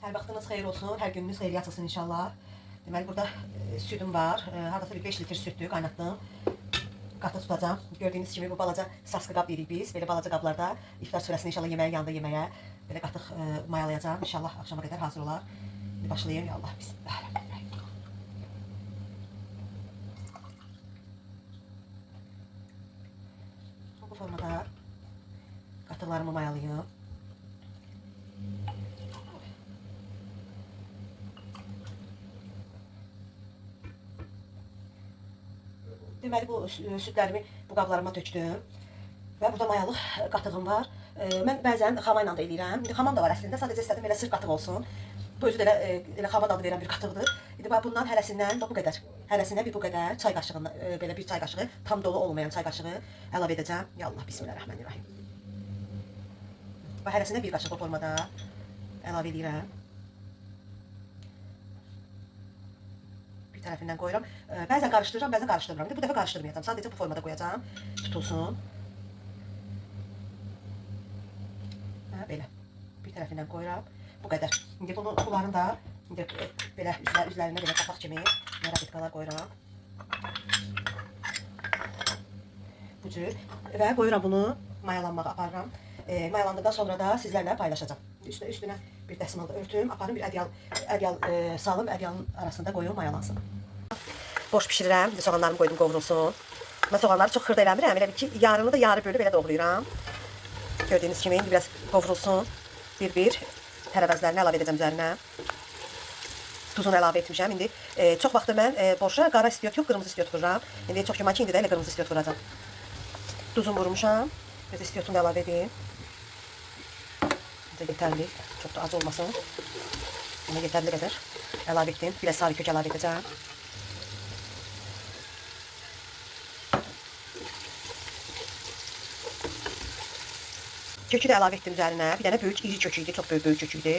Hər vaxtınız xeyir olsun, hər gününüz xeyirli açılsın inşallah. Deməli burada südüm var. Hardasa bir 5 litr süddür, qaynatdım. Qatı tutacağım. Gördüyünüz kimi bu balaca saskı qab deyirik biz. Belə balaca qablarda iftar süfrəsini inşallah yeməyin yanında yeməyə belə qatıq mayalayacağım. İnşallah axşama qədər hazır olar. İndi başlayayım. Ya Allah, bismillahirrahmanirrahim. Bu formada qatıqlarımı mayalayım. Deməli bu südlərimi bu qablarıma tökdüm. Və burada mayalıq qatığım var. Mən bəzən xama ilə də eləyirəm. İndi xamam da var əslində. Sadəcə istədim elə sırf qatıq olsun. Bu özü də elə xama dadı verən bir qatıqdır. İndi bax bundan hərəsindən bax bu qədər. Hərəsinə bir bu qədər çay qaşığından belə bir çay qaşığı, tam dolu olmayan çay qaşığı əlavə edəcəm. Ya Allah, bismillahirrahmanirrahim. Bax hərəsinə bir qaşıq bu formada əlavə eləyirəm. Bir tərəfindən qoyuram. Bəzən qarışdırıram, bəzən qarışdırmıram. İndi bu dəfə qarışdırmayacağam. Sadəcə bu formada qoyacağam. Tutulsun. Hə, belə. Bir tərəfindən qoyuram. Bu qədər. İndi bunu bunların da indi belə üzlərinə belə qapaq kimi yaraditkalar qoyuram. Bu cür. Və qoyuram bunu mayalanmağa aparıram. Mayalandıqdan sonra da sizlərlə paylaşacağam. Üstünə bir dəsmal da örtüm, aparım bir ədyal salım, ədyalın arasında qoyum, mayalansın. Boş bişirirəm. İndi soğanlarımı qoydum qovrulsun. Mən soğanları çox xırda eləmirəm. Elə bil ki, yarını da yarı bölüb belə doğrayıram. Gördüyünüz kimi indi biraz qovrulsun. Bir-bir tərəvəzlərini əlavə edəcəm üzərinə. Tuzunu əlavə etmişəm. İndi çox vaxtı mən borşa qara istiot yox, qırmızı istiot vururam. İndi çox güman ki, indi də elə qırmızı istiot vuracağam. Tuzunu vurmuşam. Bir də istiotunu da əlavə edeyim. Necə yetərli, çox da acı olmasın. Buna yetərli qədər əlavə etdim. Biraz sarı kök əlavə edəcəm. Kökü də əlavə etdim üzərinə. Bir dənə böyük iri kök idi, çox böyük kök idi.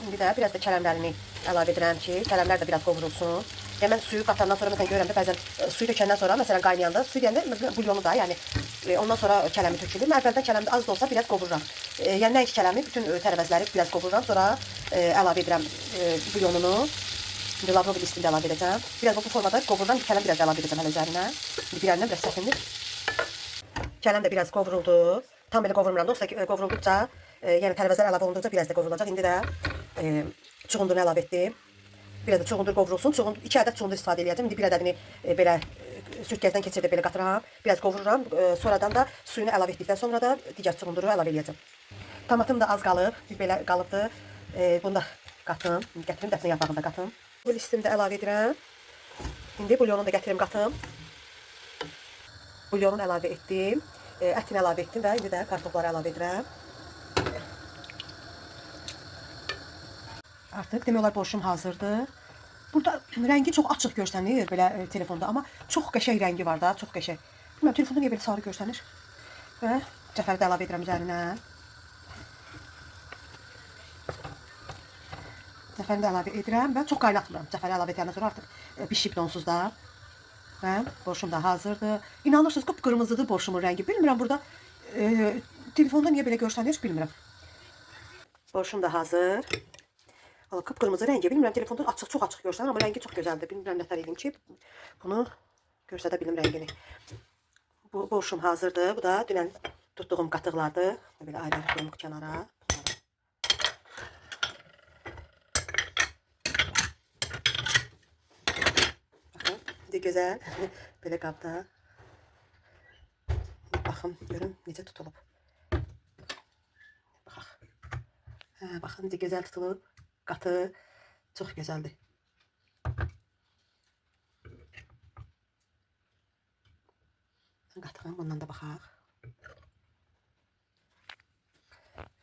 İndi də biraz da kələmlərini əlavə edirəm ki, kələmlər də biraz qovrulsun. Yəni mən suyu qatandan sonra məsələn görürəm də bəzən suyu tökəndən sonra məsələn qaynayanda su deyəndə məsələn bulyonu da, yəni ondan sonra kələmi tökülür. Mən əvvəldən kələmi az da olsa biraz qovururam. Yəni nəinki kələmi, bütün tərəvəzləri biraz qovururam, sonra əlavə edirəm bulyonunu. İndi lavrov listini də əlavə edəcəm. Biraz bu formada qovururam, kələm biraz əlavə edəcəm hələ üzərinə. İndi bir əlimdən biraz çətindir. Kələm də biraz qovruldu. Tam belə qovurmuram da, olsa ki, qovrulduqca, yəni tərəvəzlər əlavə olunduqca biraz da qovrulacaq. İndi də çuğundurunu əlavə etdim. Biraz da çuğundur qovrulsun. Çuğundur, 2 ədəd çuğundur istifadə eləyəcəm. İndi bir ədədini belə sürtkəcdən keçirib belə qatıram. Biraz qovururam. Sonradan da suyunu əlavə etdikdən sonra da digər çuğunduru əlavə eləyəcəm. Tomatım da az qalıb, bir belə qalıbdı. Bunu da qatım. Gətirim, dəfnə yarpağını da qatım. Bu listimi də əlavə edirəm. İndi bulyonunu da gətirim, qatım. Bulyonunu əlavə etdim. Ətini əlavə etdim və indi də kartofları əlavə edirəm. Artıq demək olar borşum hazırdır. Burada rəngi çox açıq görsənir belə telefonda, amma çox qəşəng rəngi var da, çox qəşəng. Bilmirəm telefonda niyə belə sarı görsənir. Və cəfəri də əlavə edirəm üzərinə. Cəfərini də əlavə edirəm və çox qaynatmıram. Cəfəri əlavə edəndən sonra artıq bişib onsuz da. Və borşum da hazırdır. İnanırsınız, qıpqırmızıdır borşumun rəngi. Bilmirəm burada telefonda niyə belə görsənir, bilmirəm. Borşum da hazır. Valla qıpqırmızı rəngi. Bilmirəm telefonda açıq, çox açıq görsənir, amma rəngi çox gözəldir. Bilmirəm nətər eləyim ki, bunu göstərə bilim rəngini. Bu borşum hazırdır. Bu da dünən tutduğum qatıqlardır. Belə ayrı-ayrı qoymuq kənara. Baxın, necə gözəl. Belə qabda. Baxın, görün necə tutulub. Baxaq. Hə, baxın necə gözəl tutulub. Qatı çox gözəldir. Qatığım bundan da baxaq.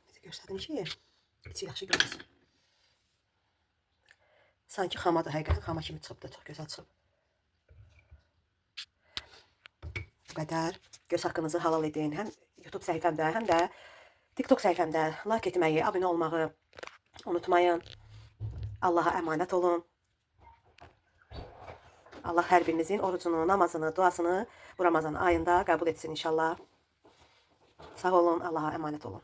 Necə göstərdim ki, içi yaxşı görünsün. Sanki xamadır, həqiqətən xama kimi çıxıb da, çox gözəl çıxıb. Bu qədər. Göz haqqınızı halal edin. Həm YouTube səhifəmdə, həm də TikTok səhifəmdə like etməyi, abunə olmağı unutmayın. Allaha əmanət olun. Allah hər birinizin orucunu, namazını, duasını bu Ramazan ayında qəbul etsin inşallah. Sağ olun, Allaha əmanət olun.